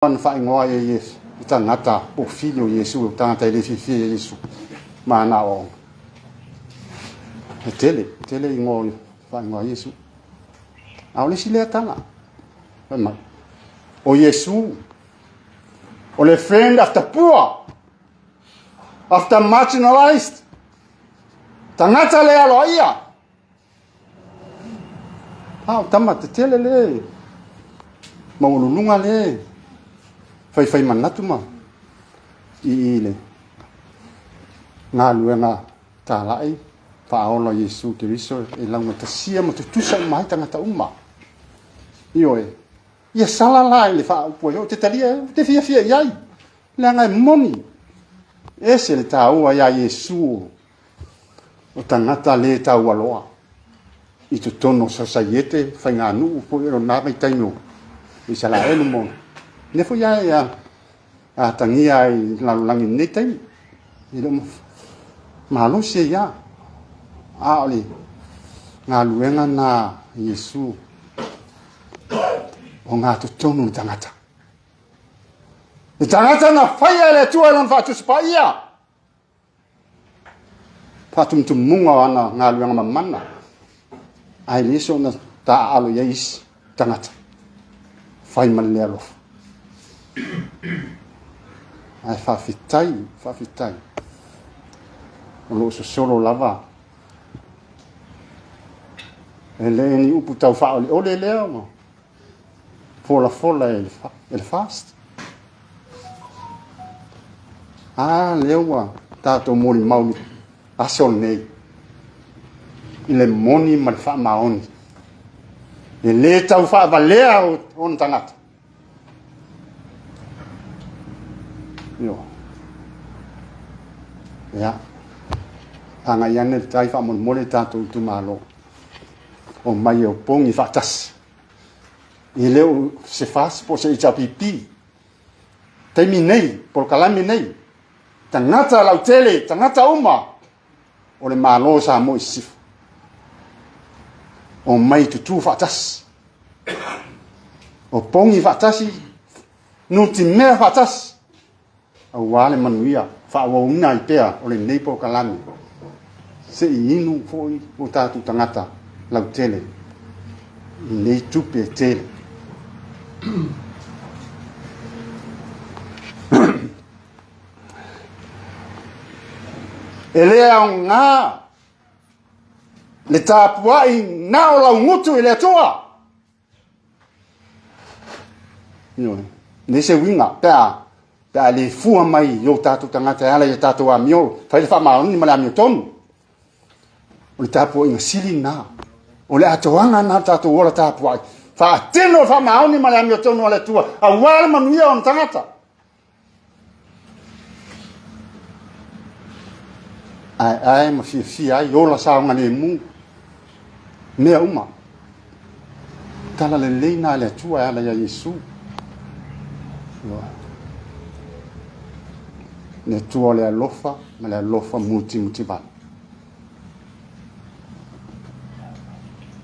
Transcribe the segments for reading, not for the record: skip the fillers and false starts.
Na faaigoa ai e le tagata po o fili o Iesu, o tagata e le fiafia ia Iesu ma ana aoaoga. E tele, tele igoa o faaigoa Iesu. A o le isi lea tala, fai mai, o Iesu, o le friend of the poor, of the marginalized, tagata le aloaia. A o tama tetele le maualuluga le faifai manatu ma i le galuega talai faaola Iesu Keriso e laugatasia ma tutusa uma ai tagata uma. Ioe, ia sala la i le faaupu ai, ou te talia, ou te fiafia i ai, leaga e moni, ese le taua iā Iesu o tagata le taualoa i totonu o sosaiete faiganuu foi o lona vaitaimi o Isaraelu mo lea foi a atagia ai i lalolagi i lenei taimi. E le o malosi ai lava, a o le galuega lena a Iesu o gatotonu le tagata. Le tagata na faia e le Atua i lona faatusi paia. Faatumutumuga o ana galuega mamana, ae le soona taaalo i ai isi tagata, fai ma le le alofa. Ae faafetai, faafetai, o lo o sosolo lava. E le ni upu tau faaoleole lea ua folafola e le fast. A lea ua tatou molimau i aso lenei i le moni ma le faamaoni. E le tau faavalea ona tagata. Ioe. Ia. Agai ane le tai faamolemole tatou itumalo. O mai e opogi faatasi. E le o se FAST po o se HRPP. Taimi nei, polokalame nei, tagata lautele, tagata uma o le Malo o Samoa i Sisifo. O mai tutū faatasi. O pogi faatasi, nutimea faatasi. Aua le manuia faaauauina ai pea o lenei polokalame, se i inu foi o tatou tagata lautele i nei tupe e tele. E le aoga le tapuai na o laugutu i le Atua. Ioe. Nei se uiga, pe a, pe a le fua mai i o tātou tagata e ala i a tātou amio, fai le faamaoni ma le amio tonu. O le tapuaiga sili nā. O le atoaga nā o tātou ola tapuai. Faatino le faamaoni ma le amio tonu a le Atua, auā le manuia o ona tagata. Aeae ma fiafia ai, ola saogalemu, mea uma. Tala lelei na le Atua e ala ia Iesu. Le Atua o le alofa ma le alofa mutimutivale.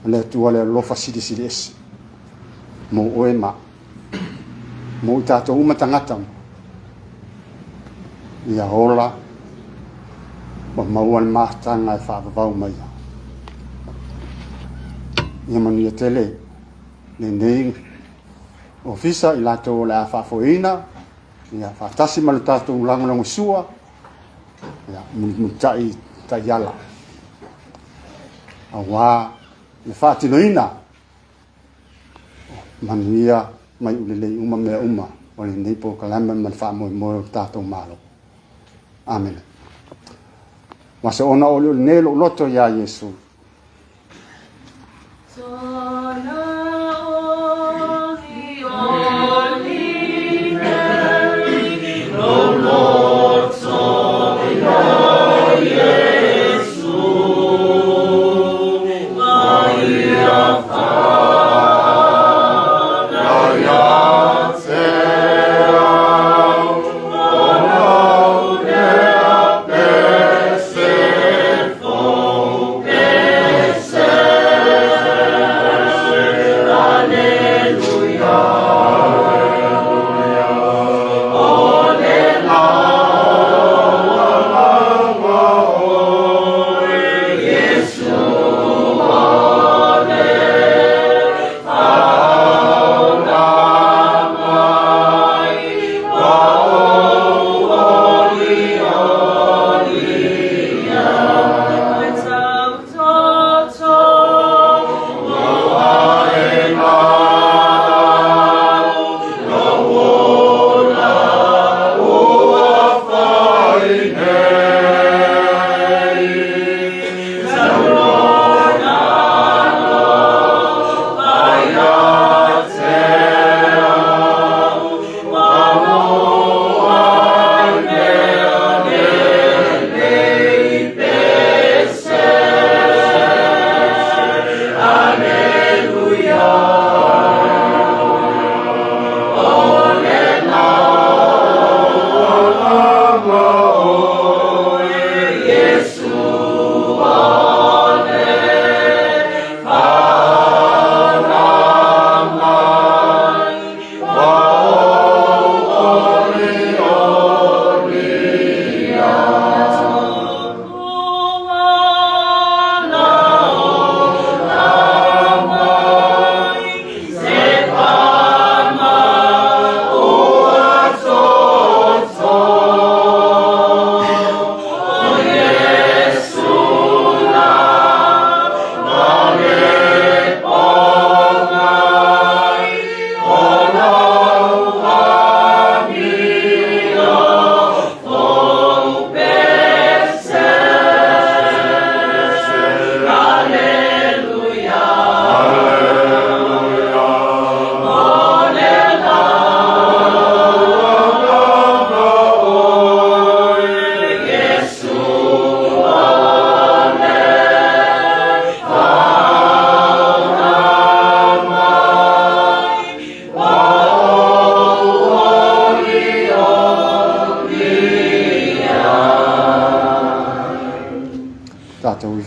O le Atua o le alofa silisili ese mo oe ma mo i tātou uma tagata ia ola ua maua le mafutaga e faavavau mai ai. Ia manuia tele lenei ofisa i latou o le a faafoeina, ia faatasi ma le tatou lagolagosua, ia mulimulitai taiala aua le faatinoina Manuia ma iu lelei uma mea uma o lenei polokalame ma le faamoemoe o le tatou Malo. Amene. Ua soona olioli nei lou loto iā Iesu. Soona olioli nei lou loto iā Iesu.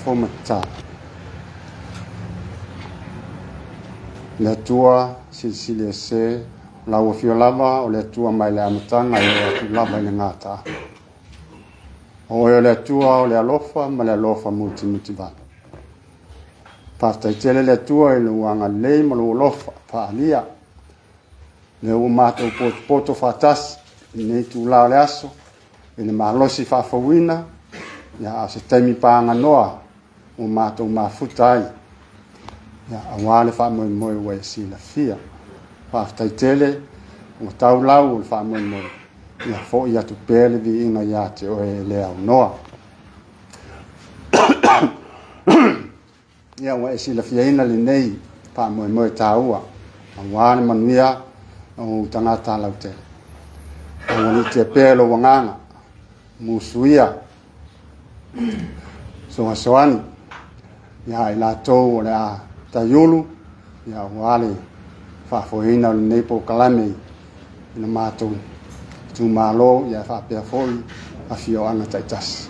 lafo ma tatalo. Le Atua, Silisili Ese, o lau afio lava o le Atua mai le amataga e oo atu lava i le gataaga. O oe o le Atua o le alofa ma le alofa mutimutivale. Faafetai tele le Atua i lou agalelei ma lou alofa faaalia. Lea ua matou potopoto faatasi i lenei itula o le aso i le malosi faafouina, ia, a o se taimi paganoa ua matou mafuta ai, ia, aua le faamoemoe ua e silafia. Faafetai tele ua tau lau o le faamoemoe, ia foi atu pea le viiga ia te oe e le aunoa. Ia ua e silafiaina lenei faamoemoe taua aua le manuia o ou tagata lautele. Aualiitia pea lou agaga, musuia, soasoani ia i latou o le a taiulu, ia aua le faafoeina o lenei polokalame i le matou itumalo, ia faapea foi afioaga taitasi.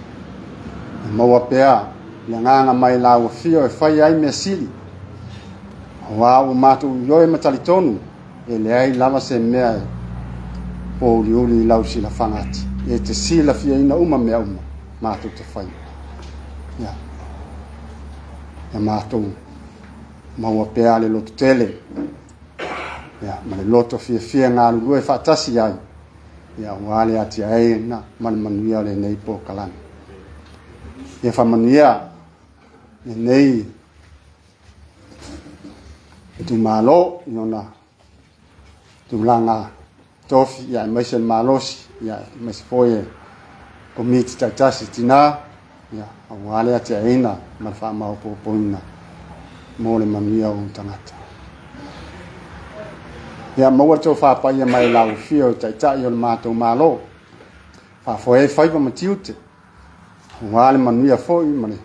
E maua pea le agaga mai lau afio e fai ai mea sili, aua ua matou ioe ma talitonu e leai lava se mea e pōuliuli i lau silafaga ati, e te silafiaina uma mea uma matou te faia. Ia, ia matou maua pea le lototele, ia, ma le loto fiafia e galulue faatasi ai, ia, aua le atiaeina ma le manuia o lenei polokalame. Ia faamanuia lenei itumalo i ona tulaga tofi, ia, aemaise le malosi, ia, aemaise foi e komiti taitasi tinā, ia, aua le atiaeina ma le faamaopoopoina mo le manuia o ou tagata. Ia maua le tofa paia mai lau afio i taitai o le matou Malo, faafoe ai faiva ma tiute, aua le manuia foi ma le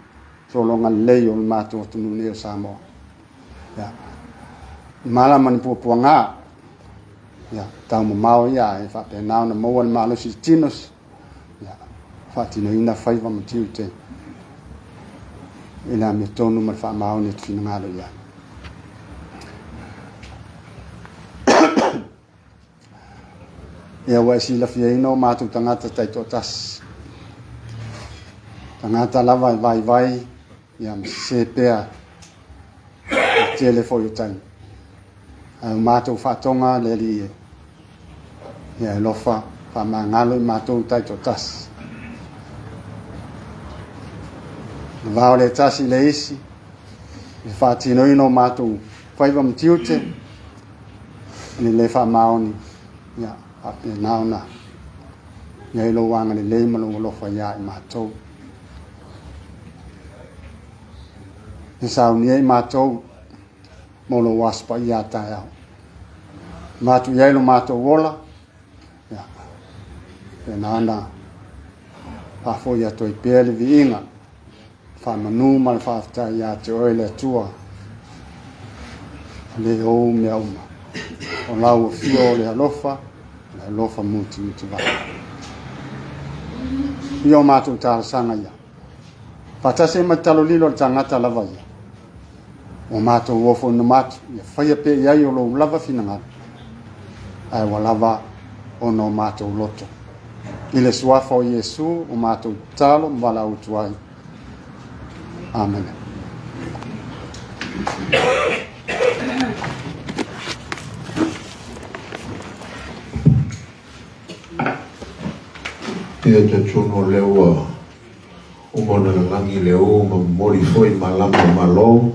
sologa lelei o le matou atunuu nei o Samoa. Ia, mala ma ni puapuaga, ia, taumamao ia e faapena ona maua le malosi i tino, ia, faatinoina faiva ma tiute i le amiotonu ma le faamaoni e te finagalo i ai. Ia ua e silafiaina o matou tagata taitoatasi. Tagata lava e vaivai ia ma sese pea i le tele foi o taimi. Ae o matou faatoga le Alii e, ia e alofa faamagalo i matou taitoatasi. Le va o le tasi i le isi, le faatinoina o matou faiva ma tiute, i le le faamaoni, ia faapena ona i ai lou agalelei ma lou alofa iā i matou. E saunia i matou mo lou Aso Paia a taeao. Avatu i ai lo matou ola, ia, faapena ona faafoi atu ai pea le viiga, faamanu ma le faafetai ia te oe le Atua, o le ou mea uma. O lau afio o le alofa, o le alofa mutimutivale. Ia o matou talosaga ia. Faatasi ai ma le talolilo a le tagata lava ia. Ua matou ofo ina atu, ia faia pea i ai o lou lava finagalo, ae ua lava ona o matou loto. I le suafa o Iesu o matou tatalo ma valaau atu ai. Amene. Ia talitonu o lea ua uma ona lalagi le ū ma momoli foi malama o Malo,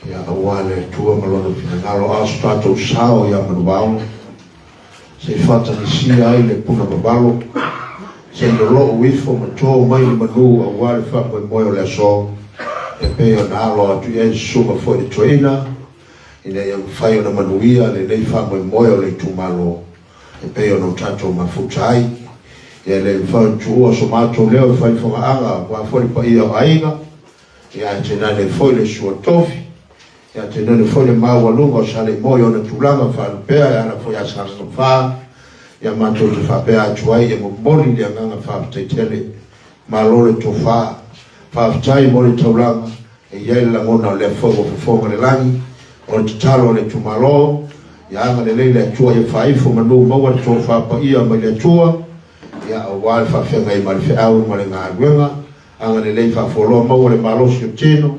ia aua le Atua ma Lona finagalo, a o so tatou sao ia Manuvao, se i faatagisia ai le puna vavalo, se i lolou ifo ma to mai le manu aua le faamoemoe o le aso, e pei ona alo atu i ai le Susuga foi le Toeaina, ina ia mafai ona manuia lenei faamoemoe o le itumalo e pei ona o tatou mafuta ai. Ia e le mafai ona tuua so matou leo e fai fagaaga aua foi le paia o aiga, ia ae tainane foi le sua tofi, ia tainane foi le maualuga o Saleimoa i ona tulaga faalupea e ala foi ia Sagaga 4, ia matou te faapea atu ai ia momoli le agaga faafetai tele. Malo le tofa. Faafetai mo le taulaga e i ai le lagona o lea foi ua fofoga le lagi. O le tatalo a le itumalo, ia agalelei le Atua ia faaifo manu maua le tofa paia mai le Atua, ia aua le faafeagai ma le feau ma le galuega. Agalelei faafualoa maua le malosi o tino,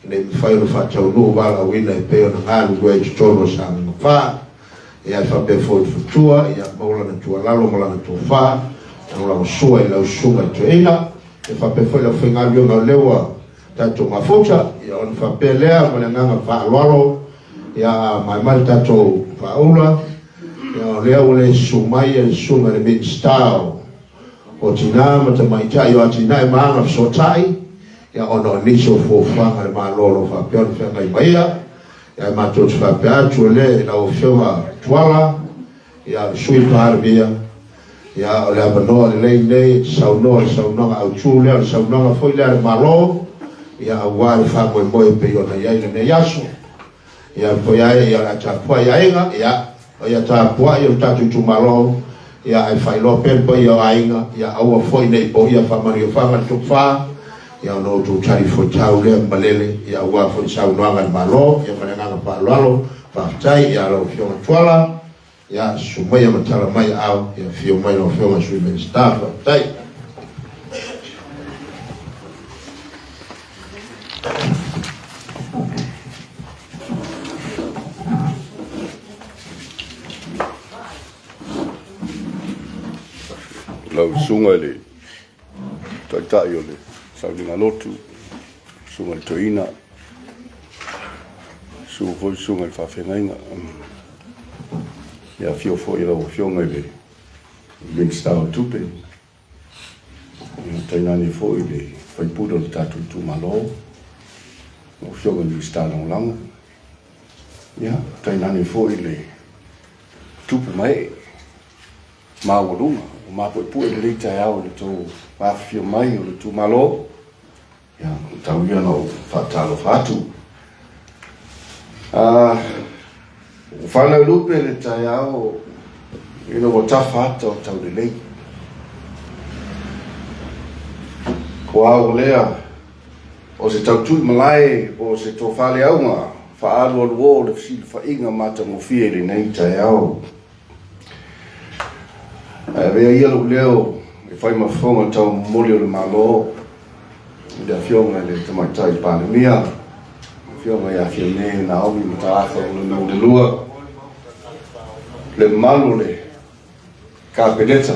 ina ia mafai ona faataunuu valaauina e pei ona galulue ai i totonu o Sagaga 4. Ia e faapea foi i le faletua, ia maua lana tuualalo ma lana tofa, lagolagosua i lau susuga i le toeaina. Ia faapea foi le aufaigaluega o lea ua tatou mafuta, ia ona faapea lea ma le agaga faaaloalo, ia a maea mai le tatou faaula, ia o lea ua le susu mai le susuga i le Minisita o Tina ma Tamaitai o Atinae ma Agafesootai, ia ona o nisi o fuafuaga a le Malo o lo o faapea ona feagai ma ia. Ia matou te faapea atu o lea i lau Afioga Tuala, ia o le Sui Palemia, ia o le avanoa lelei lenei e te saunoa i le saunoaga autu lea, o le saunoaga foi lea a le Malo, ia aua le faamoemoe e pei ona i ai lenei aso. Ia poi ai, ia o le a tapuai aiga, ia o ia tapuai o le tatou itumalo, ia ae faailoa pea le paia o aiga, ia aua foi ne i poia faamanuiafaga le tofa, ia ona outou talifuaitau lea ma malele, ia aua foi le saunoaga a le Malo, ia ma le agaga faaaloalo, faafetai ia lau Afioga Tuala, ia susu maia ma tala mai aao, ia afio mai lau Afioga i le Sui Minisita, faafetai. Lau Susuga i le Taitai o le Sauniga Lotu, Susuga i le Toeaina, susu foi Susuga i le Faafeagaiga. Ia afio foi lau Afioga i le Minisita o Tupe, ia tainane foi le sui usufono o le tatou itumalo, lau Afioga i le Minisita Lagolago, ia tainane foi le tupu ma ee maualuga ua mapuepue lenei taeao i le tou afifio mai o le itumalo. Ia, tau ia ona ou faatalofa atu. Ua fanau lupe le taeao ina ua tafa ata o taulelei. Ko au lea o se tautui malae po o se tofaleauga faaalualuo le fesilafaiga matagofie i lenei taeao. Ae avea ia lou leo e fai ma fofoga tau momoli o le Malo i le Afioga i le Tamaitai Palemia, le Afioga ia Fiame Naomi Mataafa Mulinuu II, le mamalu o le Kapeneta,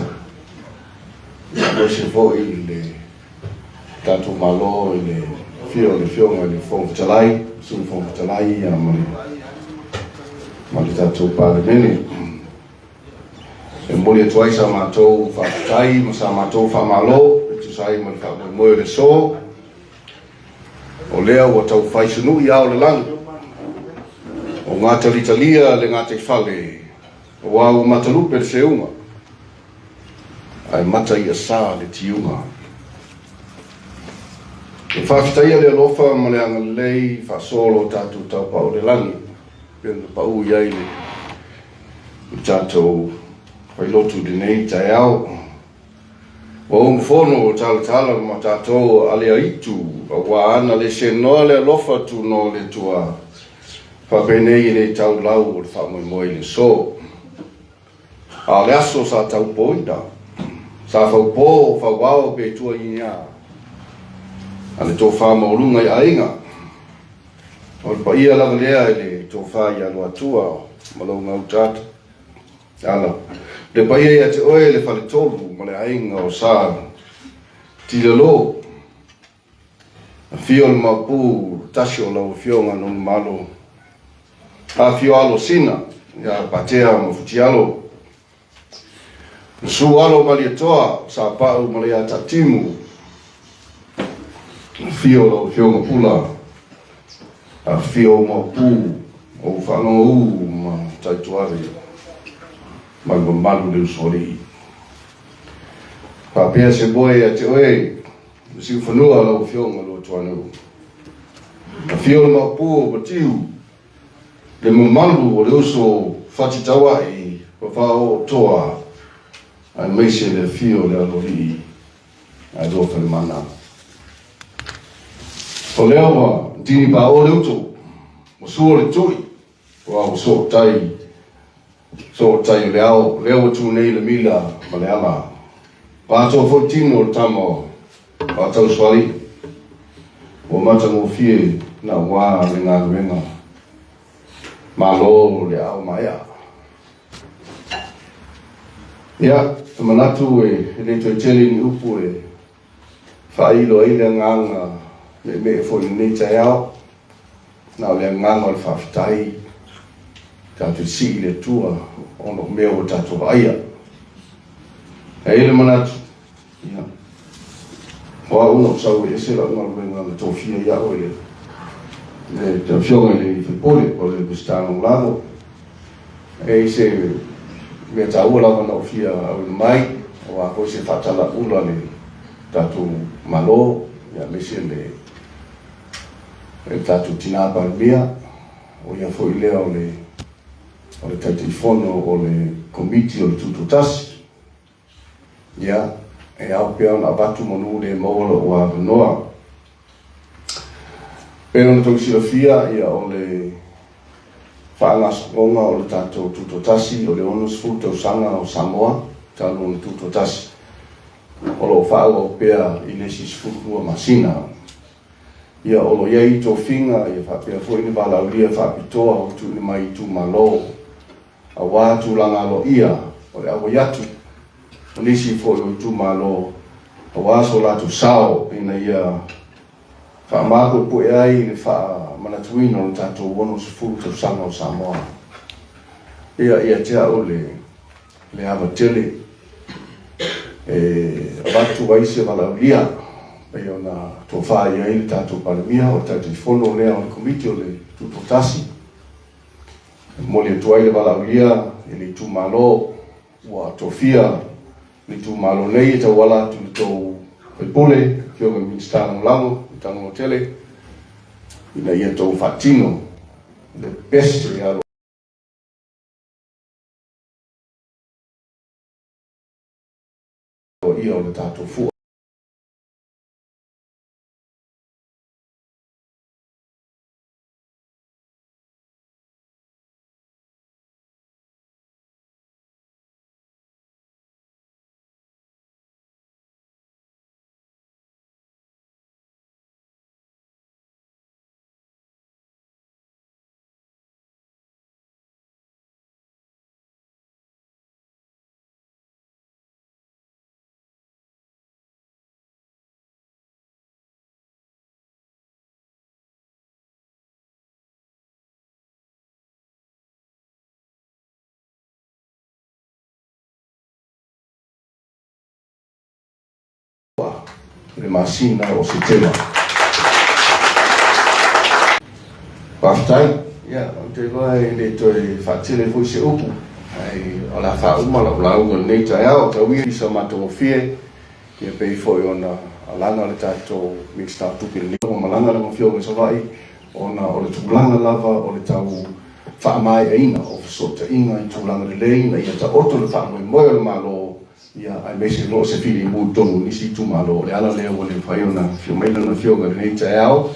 aemaise foi le tatou Malo i le afio o le Afioga i le Fofoga Fetalai, Sui Fofoga Fetalai ia ma le ma le tatou Palemene. E momoli atu ai sa matou faafetai ma sa matou faamalo e tusa ai ma le faamoemoe o le aso, o lea ua tau fai sunui ao le lagi, o gatalitalia le gataifale, aua ua matalupe le seuga, ae mata ia sa le tiuga. E faafetaia le alofa ma le agalelei faasoa o lo tatou Taupau i le lagi, pei ona pau i ai le tatou failotu i lenei taeao. Ua umufono o talatala ma tatou aleaitu, aua ana le senoa le alofa tunoa o le Atua, faapenei e le tau lau o le faamoemoe i le aso. A o le aso sa taupoina, sa faupo, fauao pe tuaiina a le tofa maualuga i aiga. O le paia lava lea i le tofa ia Luatua ma lou gauta ala. Le paia ia te oe le faletolu ma le aiga o Sa Tilalo. Afio le Maopu, tasi o lau Afioga Nonumalo. Afio alo Sina ia Patea ma Futialo. Susu alo Malietoa, Sapau ma Leatatimu. Afio lau Afioga Pula, afio Maopu, ou faalogo ma Taituare ma le mamalu le usoalii. Faapea se moe ia te oe, le siufanua lau Afioga Luatuanuu. Afio le Maopu o Matiu, le mamalu o le uso Fatitauai ma Faaootoa, aemaise le afio o le Aloalii ae Luafalemana. O lea ua tini paʻō le uto, ua sua le tui, aua ua sootai, sootai o le ao, lea ua tu nei le mila ma le ala. Ua atoa foi tino o le tama o Atausoalii, ua matagofie naua le galuega. Malo le ao maea. Ia, e manatu e le toe tele ni upu e faailo ai le agaga meemee foi i lenei taeao, na o le agaga o le faafetai tatou sii i le Atua ona o mea ua tatou vaaia. E i ai le manatu, ia, o au na ou sau e ese lau galuega na tofia ia au e le le afioga i le sui usufono o le Minisita Lagolago. E i ai se mea taua lava na ou fia auina mai, aua foi se faatalaula a le tatou Malo, aemaise le tatou Tina Palemia, o ia foi lea o le o le Taitaifono o le Komiti o le Tutoatasi. Ia, e ao pea ona avatu manu le maua lou avanoa. Pei ona tou silafia, ia, o le faagasologa o le tatou Tutoatasi, o le 60 tausaga o Samoa talu ona tutoatasi, o lo o faaauau pea i le isi 12 masina. Ia, o lo o i ai tofiga, ia faapea foi ni valaaulia faapitoa ua tuuina mai i itumalo aua tulaga aloaia o le auai atu o nisi foi o itumalo aua so latou sao ina ia faamapuepue ai le faamanatuina o le tatou 60 tausaga o Samoa. Ia, ia te au le, le ava tele e avatu ai se valaaulia pei ona tofa i ai le tatou Palemia, o le Taitaifono lea o le Komiti o le Tutoatasi. E momoli atu ai le valaaulia i le itumalo ua tofia le itumalo nei e tauala atu i le tou faipule, Afioga i le Minisita Lagolago, Tagoa Tele, ina ia tou faatino le pese aloaia o le tatou fua. I le masina o Setema. Faafetai. Ia, ou te iloa e le toe faatele foi se upu, ae o le a faauma lau lauga i lenei taeao. Tau ia i sa matagofie, ia pei foi ona alaga le tatou Minisita o Tupe i lenei ua malaga lana afioga i Savaii ona o le tulaga lava o le tau faamaeaina o fesootaiga i tulaga lelei ina ia taoto le faamoemoe o le Malo, ia, aemaise loa se filemu i totonu o nisi itumalo. O le ala lea ua le mafai ona afio mai lana afioga i lenei taeao,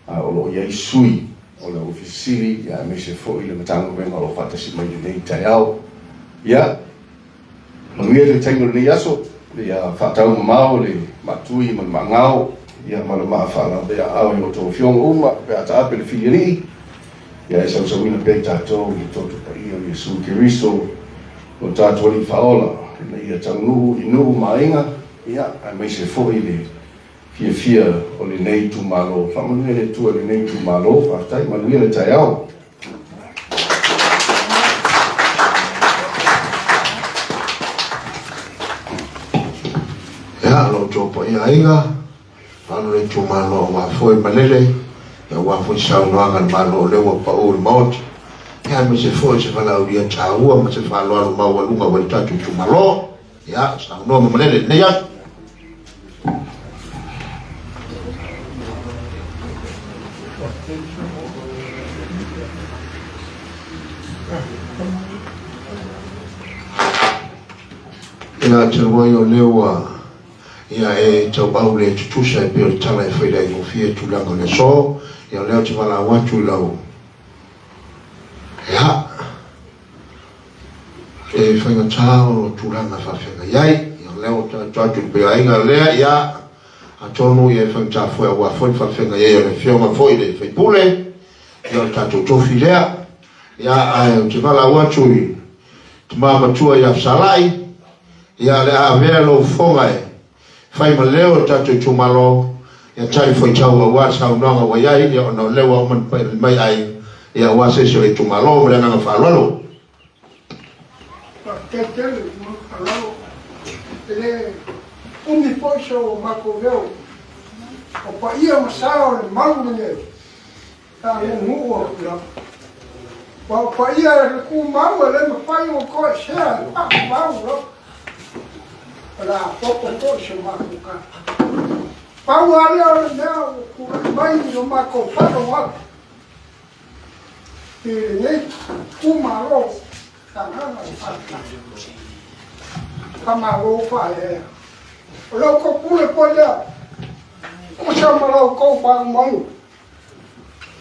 a o lo o i ai sui o le Ofisa Sili, ia, aemaise foi le Matagaluega o lo o faatasi mai i lenei taeao. Ia, Manuia le taimi o lenei aso, ia faataumamao le maatui ma le maagao, ia ma le maa faalaveaao i outou afioga uma pe a taape le filialii, ia e sausauina pea i tatou i le toto paia o Iesu Keriso, lo tatou Alii Faaola, ina ia taunuu i nuu ma aiga, ia, aemaise foi le fiafia o lenei itumalo. Faamanuia le Atua i lenei itumalo. Faafetai, manuia le taeao. Ia, lo outou paia aiga, palu le itumalo aua foi malele, ia aua foi saunoaga a le Malo o lea ua pau i le Maota. Ia, aemaise foi se valaaulia taua ma se faaaloalo maualuga ua i le tatou itumalo. Ia, saunoa ma malele lenei aso. Ia, talu ai o lea ua Ia, e tauau le tutusa e pei o le tala e fai le aigofie i tulaga o le aso. Ia, o lea ou te valaau atu i lau, ia, e faigata o tulaga faafeagai ai. Ia, o lea ua taoto atu i le paeaiga lea, ia, atonu ia e faigata foi aua foi le faafeagai ai o le afioga foi i le sui usufono, ia o le tatou tofi lea. Ia, ae ou te valaau atu i le tama matua ia Fesalai, ia, o le a avea lou fofoga e fai ma leo o le tatou itumalo, ia talifuaitau aua le saunoaga ua i ai, ia, ona o lea ua uma ona pai mai aiga, ia, aua se isi o le itumalo. Ma le agaga faaaloalo. Faafetai tele mo le faaaloalo. E le umi foi so matou leo. O paia ma sa o le malu lenei. Faanuunuu atu lava. Aua o paia e le tumau e le mafai ona toesea e faavavau lava. O le a popo foi se matou tala. Pau lava lea o le mea ua tulai mai i lo matou faalogo atu i lenei itumalo Sagaga o Faafetai. Faamalo faaeaea. O la outou pule foi lea. Tusa ma la outou faamauga.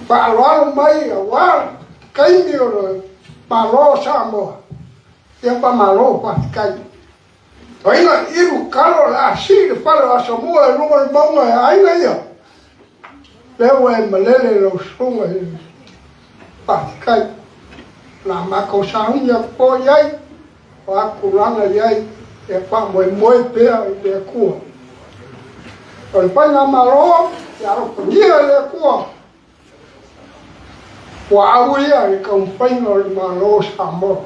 Faaaloalo mai aua taimi o le Malo o Samoa. Ia faamalo faafetai. Toeaina ilu talo o le a sii le fale o Asomua i luga o le mauga e aiga ia. Lea ua e malele lau susuga i le faafetai. O le a matou sauni atu foi i ai, o a tulaga i ai, ia faamoemoe pea i le Atua. O le Faigamalo, ia alofagia e le Atua puaau ia i le taumafaiga o le Malo o Samoa.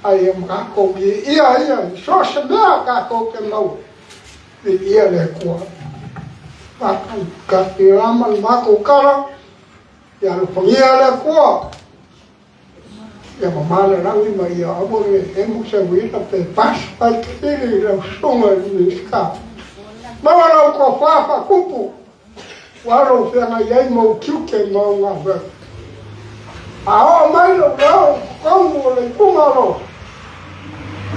A ia matou viia ia i so o se mea tatou te maua, viia le Atua. Faataatia ma le matou tala, ia alofagia le Atua. Ia mamā le lagi ma ia aua ne i emo se uila pe pasi faitili i lau susuga i le Minisita. Maua lau tofa faatupu ua lou feagai ai ma ou tiute ma ou galuega. A oo mai lou leo i totonu o le itumalo,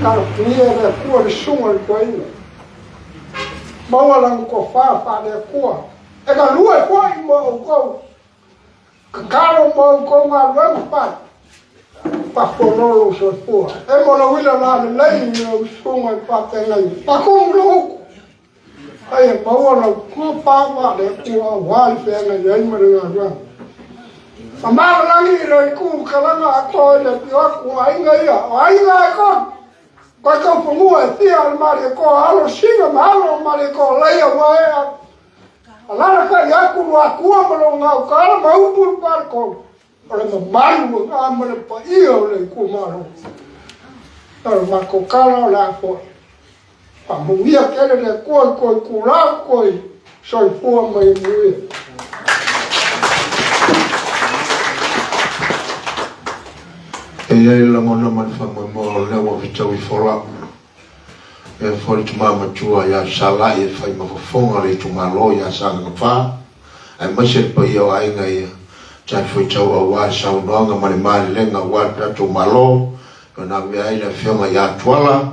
talofigia e le Atua le susuga i le toeaina. Maua lana tofa faale-Atua e galue foi mo outou. Tatalo mo outou galuega fai, faafono lou soifua. E mo le uila lalelei i lau susuga i le faafeagaiga, faatumu lou utu, a ia maua lau tofa faale-Atua aua le feagai ai ma le galuega. Famalelagi i le itu talaga atoa i le afio atu o aiga ia, o aiga e tolu, koe taufanua e fia o le Malietoa, alo Sina ma alo o Malietoa, leia ua e Alalatai atu Luatua ma lona gautaala ma upu i le faletolu, o le mamalu lena ma le paia o le itumalo. O le matou tala o le a foi. Faamanuia tele le Atua i toe itula ma toe soifua ma ia manuia. E i ai le lagona ma le faamoemoe o lea ua fetaui fola. E foi le tama matua ia Salai e fai ma fofoga o le itumalo ia Sagaga 4, aemaise le paia o aiga ia talifuaitau aua le saunoaga ma le malelega aua le tatou Malo e ona avea ai le afioga ia Tuala,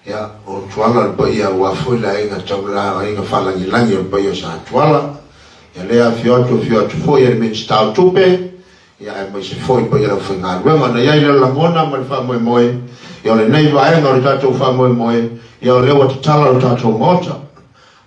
ia o Tuala le paia aua foi le aiga taula aiga faalagilagi o le paia o Sa Tuala. Ia lea afio atu afio atu foi e le Minisita o Tupe, Ia aemaise foi paia le aufaigaluega. Ona i ai lea o le lagona ma le faamoemoe, ia o lenei vaega o le tatou faamoemoe, ia o lea ua tatala lo tatou Maota.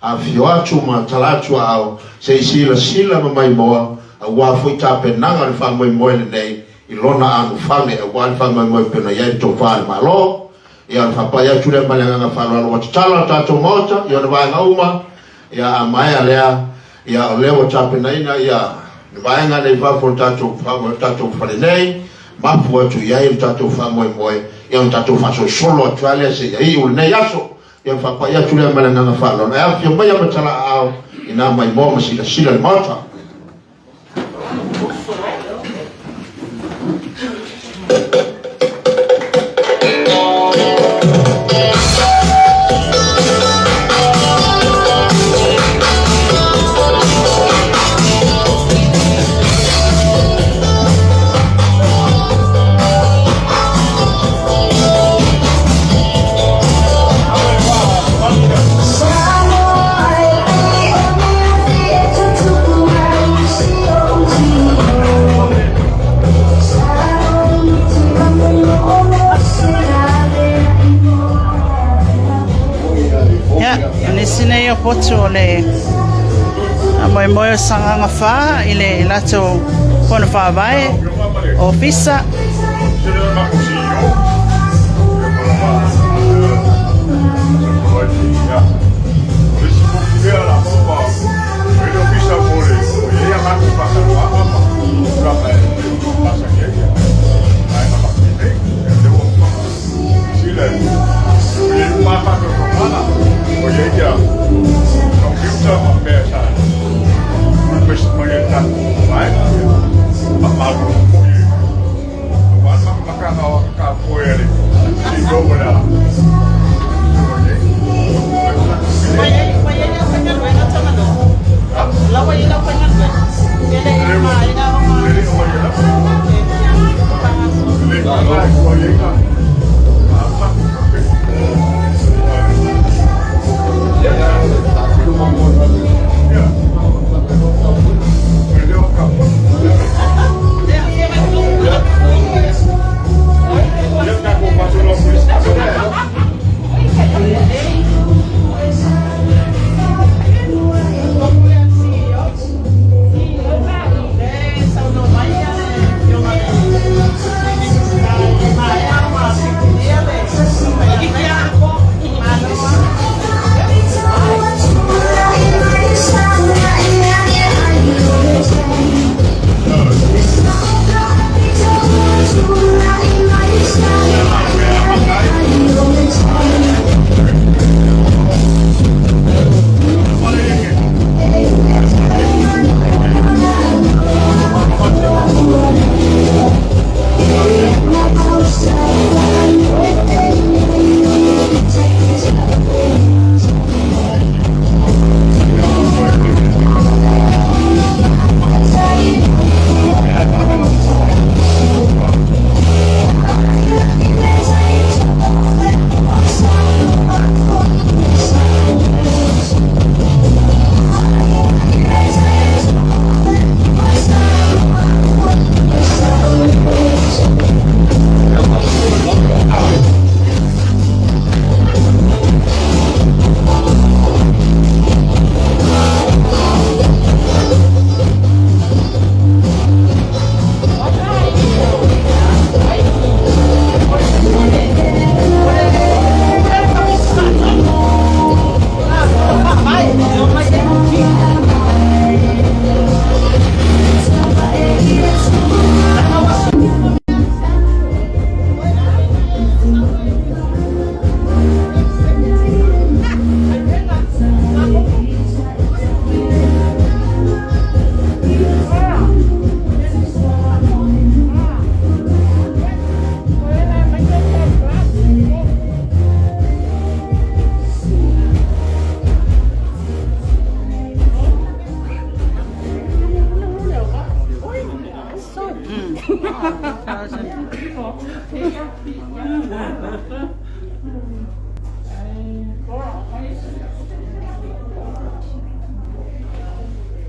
Afifio atu ma tala atu aao se i silasila ma maimoa aua foi tapenaga o le faamoemoe lenei i lona anofale aua le faamoemoe pei ona i ai le tofa a le Malo. Ia o le faapai atu lea ma le agaga faaaloalo ua tatala lo tatou Maota i ona vaega uma. Ia a maea lea, ia o lea ua tapenaina ia le vaega lea i fafo o le tatou tatou fale nei, mapu atu i ai le tatou faamoemoe, ia ona tatou faasolosolo atu lava lea seia iu lenei aso. Ia ona faapai atu lea ma le agaga faaaloalo. Ae afifio maia ma talaaao ina maimoa ma silasila le Maota. isi nei o potu o le moemoe o Sagaga 4 i le latou fono faavae ofisa.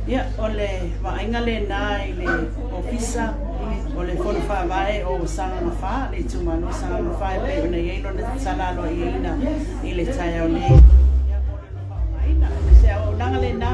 Ia, o le vaaiga lena i le Ofisa o le Fono Faavae o Sagaga 4, le itumalo o Sagaga 4 e pei ona i ai lona tatala aloaiaina i le taeao nei. Ia, mo lona faaaogaina. O se auaunaga lena.